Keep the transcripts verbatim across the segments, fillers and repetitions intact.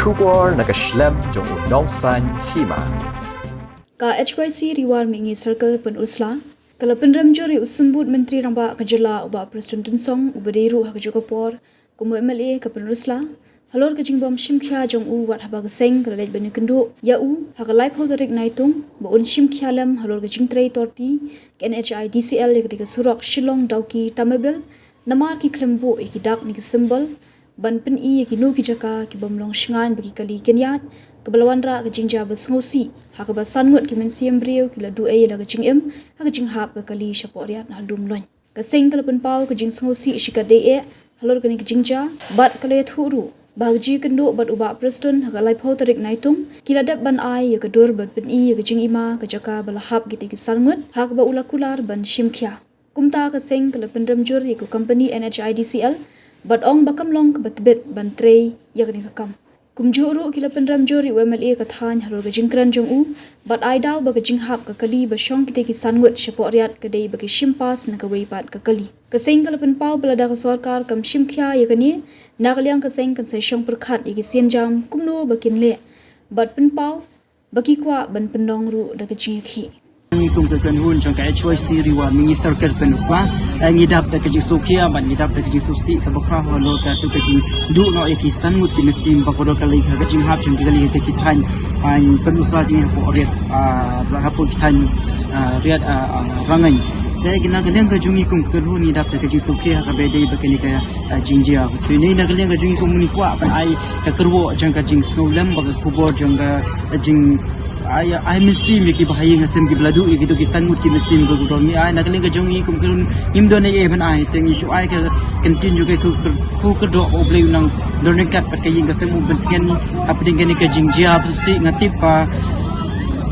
Khubor na ka shlem jong u Nongsaiñ Hima. Ka H Y C Ri War Mihngi Circle Pynursla ka la pynrem jur ïa u Symbud Myntri Rangbah ka jylla u Bah Prestone Tynsong, uba dei ruh ha kajuh ka por kum u M L A ka Pynursla, halor ka jingbym shim khia jong u, wat haba ka seng ka la leit ban ïakynduh ïa u ha ka laiphew tarik Naitung ba un shim khia lem halor ka jingtrei torti ka N H I D C L ïa katei ka surok Shillong Dawki Tamabil, namar ki khlem buh ïa ki dak ne ki symbol ban pyni ïa kino ki jaka ki bym long shngaiñ ba ki kali kin ïaid, kaba la wanrah ka jingjia ba sngewsih ha kaba san ngut ki mynsiem briew ki la duh ei da ka jingim ha ka jinghap ka kali shapoh riat ha Lumloiñ. Ka seng ka la pynpaw ka jingsngewsih shikatdei eh halor kane ka jingjia, bad ka la ïathuh ruh ba ha ka jingïakynduh bad u Bah Prestone ha ka laiphew tarik Naitung, ki la dep ban ai ïa ka dur ban pyni ïa ka jingima ka jaka ba la hap kitei ki san ngut, ha kaba u la kular ban shim khia. Kumta ka seng ka la pynrem jur ïa ka kompani N H I D C L bad ong ba kam long kaba tbit ban trei ïa kane ka kam. Kumjuh ruh ki la pynrem jur ïa u M L A ka thaiñ halor ka jingkren jong u bad ai daw ba ka jinghap ka kali ba shong kitei ki san ngut shapoh riat ka dei ba ki shim pass na kawei pat ka kali. Ka seng ka la pynpaw ba lada ka sorkar kam shim khia ïa kane, na ka liang ka seng kan sa shong pyrkhat ïa ki sienjam kumno ba kin leh bad pynpaw ba ki kwah ban pynlong ruh da ka jingïakhih. Ngi kum ka kynhun jong ka H Y C Ri War Mihngi Circle Pynursla, eh, ngi dap da ka jingsngewkhia bad ngi dap da ka jingsngewsih kaba khraw halor katu ka jingduh noh ïa ki san ngut ki mynsiem ba ka dei ka lei ha ka jinghap jong ki kali ha ki thaiñ, ah, Pynursla jong ngi hapoh riat, ah, hapoh ki thaiñ, ah, riat, ah, ah, Rangaiñ. Te na ka liang ka jong ngi kum ka kynhun ngi dap da ka jingsngewkhia ha kaba dei ba kane ka, ah, jingjia. Shuh ne na ka liang ka jong ngi kum ngi kwah ban ai ka kyrwoh jong ka jingsngewlem bad ka khubor jong ka jing ai, ai mynsiem ïa ki ba ha ïing ha sem ki ba la duh ïa kito ki san ngut ki mynsiem ba ka dei ngi ai. Na ka liang ka jong ngi kum ka kynhun ngim don ei ei ban ai, te ngi shu ai ka ktien jong ka kyrdoh ba U Blei un nang don ryngkat bad ka ïing ka sem, u pyntngen hapdeng kane ka jingjia ba sngewsih. Nga tip ba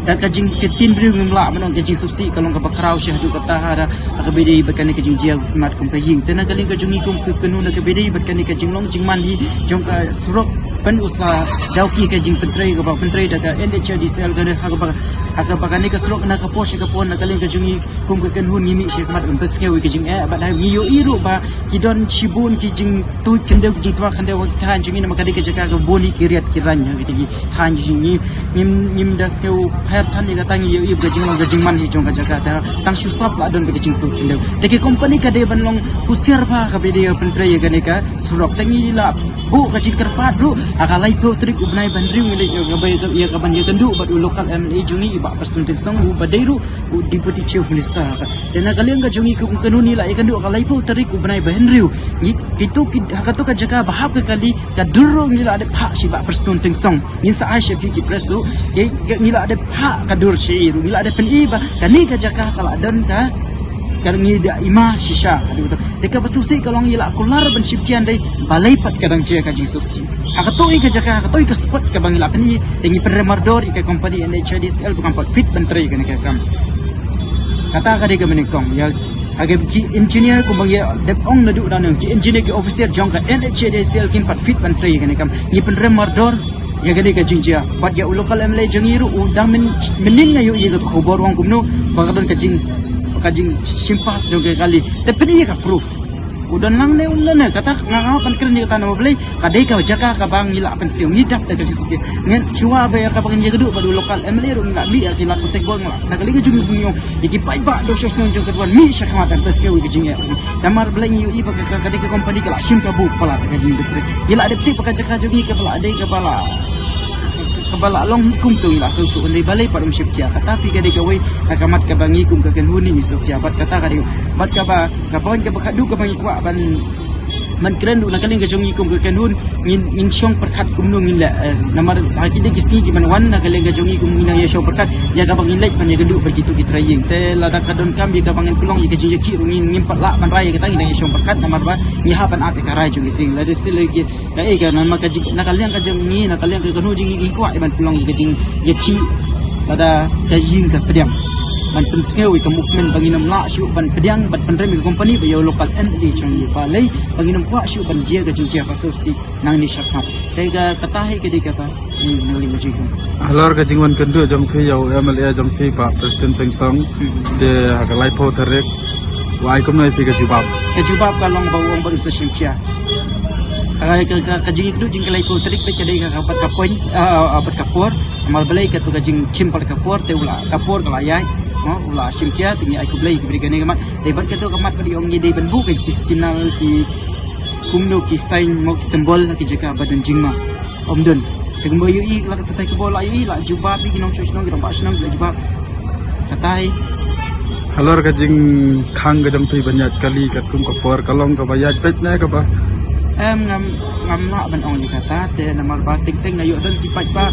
da ka jingktien briew ngim lah ban ong ka jingsngewsih ka long kaba khraw sha haduh katta ha da ha kaba dei ba kane ka jingjia mat kum ka ïing. Te na ka liang ka jong ngi kum ka kynhun ha kaba dei bad kane ka jinglong jingman hi jong ka surok Pynursla Dawki, ka jingpyntrei kaba pyntrei da ka N H I D C L, kane ha kaba, ha kaba kane ka surok na ka por sha ka por, na ka liang ka jong ngi kum ka kynhun ngi mih shakhmat ban pynsngew ïa ka jingeh bad ngi ïohi ruh ba ki don shibun ki jingtuid khyndew ki jingtwa khyndew ha ki thaiñ jong ngi namar ka dei ka jaka kaba bun hi ki riat ki raiñ ha ki thaiñ jong ngi. Ngim, ngim da sngew pher than ïa kata, ngi ïohi ba ka jinglong ka jingman hi jong ka jaka te tang shu sap la don ba ka jingtuid khyndew. Te ka kompani ka dei ban long husiar bha ha kaba dei ban pyntrei ïa kane ka surok. Te ngi la buh ka jingkyrpad ruh ha ka laiphew tarik u bnai ba hynriew ngi leit ïa ka ban ïakynduh bad u local M L A jong ngi, i Bah Prestone Tynsong, uba dei ruh u Deputy Chief Minister. Te na ka liang ka jong ngi kum ka kynhun ngi la ïakynduh ha ka laiphew tarik u bnai ba hynriew. Ngi, kito ki, ha kato ka jaka ba hap ka kali ka dur ruh ngi la dep phah sha i Bah Prestone Tynsong. Ngin sa ai sha phi ki press ruh, ngi, ngi la dep phah ka dur sha i ruh, ngi la dep pyni ba kane ka jaka ka la don ka, ka ngi da ima shisha. Te kaba sngewsih ka long ngi la kular ban shim khia hynrei balei pat ka dang jia ka jingsngewsih. Ha kato ka jaka, ha kato ka spot kaba ngi la pyni, te ngi pynrem mardor ïa ka kompani N H I D C L ba kam pat fit ban trei ïa kane ka kam. Kata ka dei kaba nyngkong, ïa ha ki engineer kumba ngi dep ong naduh da nang, ki engineer, ki officer jong ka N H I D C L kim pat fit ban trei ïa kane ka kam. Ngi pynrem mardor ïa kane ka jingjia. Bad ïa u local M L A jong ngi ruh u dang myn, mynnin nga ïohi ïa ka khubor u ong kumno ba ka don ka jing, ka jingshim pass jong ka kali. Te pyni ïa ka proof. U don lang ne um ne ne, kata nga, nga hap ban kren ïa kata namar balei ka dei ka jaka kaba ngi la pynsngew, ngi dap da ka jingsngewsih. Ngan shuwa ba ïa kaba ngi ïakynduh bad u local M L A ruh ngi la mih ïa ki lad contact bor, ngi la, na ka liang ka jong ngi ïa ki paidbah dohshoh shnong jong ka Ri War mih shakhmat ban pynsngew ïa ka jingeh. Namar balei ngi ïohi ba ka, ka, ka dei ka kompani ka la shim kabu palat ka jingduk. Ngi la dep tip ba ka jaka jong ngi kaba la dei kaba la, kaba la long hi kumto ngi la sngewthuh, hynrei balei pat um shim khia. Kata phi ka dei kawei na ka mat kaba ngi kum ka kynhun ngi sngewkhia. Bad kata ka dei, bad kaba, kaba wan kaba khadduh kaba ngi kwah ban, ban kren ruh na ka liang ka jong ngi kum ka kynhun, ngin, ngin shong pyrkhat kumno ngin leh, eh, namar ha kine ki sngi ki ban wan na ka liang ka jong ngi kum ngin nang ïa shong pyrkhat ïa kaba ngin leit ban ïakynduh bad kito ki trai ïing. Te lada ka donkam ïa kaba ngin pynlong ïa ka jingïakhih ruh ngin, ngim pat lah ban rai ïa kata, ngin nang ïa shong pyrkhat namar ba ngi hap ban ap ïa ka rai jong ki trai ïing. Lada shisha lagi kaei ka, namar ka jing, na ka liang ka jong ngi, na ka liang ka kynhun jong ngi, ngi kwah ban pynlong ïa ka jingïakhih lada ka ïing ka pdiang. Ban pynsngew ïa ka movement ba ngin ym lah shuh ban pdiang, ban pynrem ïa ka kompani, ba ïa u local M L A jong ngi, balei ba ngin ym kwah shuh ban jia ka jingjia ba sngewsih nangne shakhmat. Te ka, kata hi ka dei kaba ngi, ngi, ngi ju. Halor ka jingwan kynduh jong phi ïa u M L A jong phi, Bah Prestone Tynsong, hmm, te ha ka laiphew tarik, u ai kumno ïa phi ka jubab? Ka jubab ka long ba u ong ba un sa shim khia. Ka, ka, ka, ka jingïakynduh jingkylli ko tarik peit ka dei ka, ka bad ka point, ah, ah, bad ka por. Namar balei kato ka jingkhim bad ka por te u la ka por ka la ïaid. Mo, u la shim khia, te ngi ai khublei ki briew kane ka mat. Te bad kato ka mat bad ïong ngi dei ban buh ki signal ki kumno ki sign mo ki symbol ki jaka ba don jingma. Ym don. Te kumba ïohi la ka pathai ka bor la ïohi la jubab ki nongshong shnong ki rangbah shnong la jubab. Katai. Halor ka jingkhang ka jong phi ban ïaid kali katkum ka por ka long kaba ïaid beit ne kaba. Em, ngam, ngam lah ban ong ïa kata te namar ba teng teng nga ïoh don ki paidbah.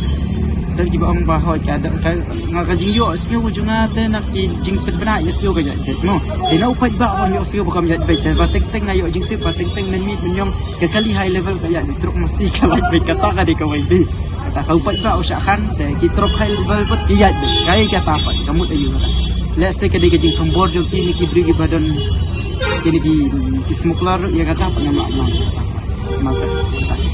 Don kiba ong ba hoi ka don ka nga ka jingïoh sngew jong nga te na ki jingpynbna ïa sngew ka ïaid beit mo. Te na u paidbah ba ïoh sngew ba kam ïaid beit te ba teng teng nga ïoh jingtip ba teng teng mynmiet mynñiong ka kali high level ka ïaid beit trok masi ka lait beit kata ka dei kawei beit. Kata ka u paidbah u shah khan te ki trok high level pat ki ïaid beit. Ka ei kata pat ka mut aïu kata. Lehse ka dei ka jingthombor jong kine ki briew kiba don kine ki, ki smuggler ïa kata pat ngam lah ban ong. Ma kata.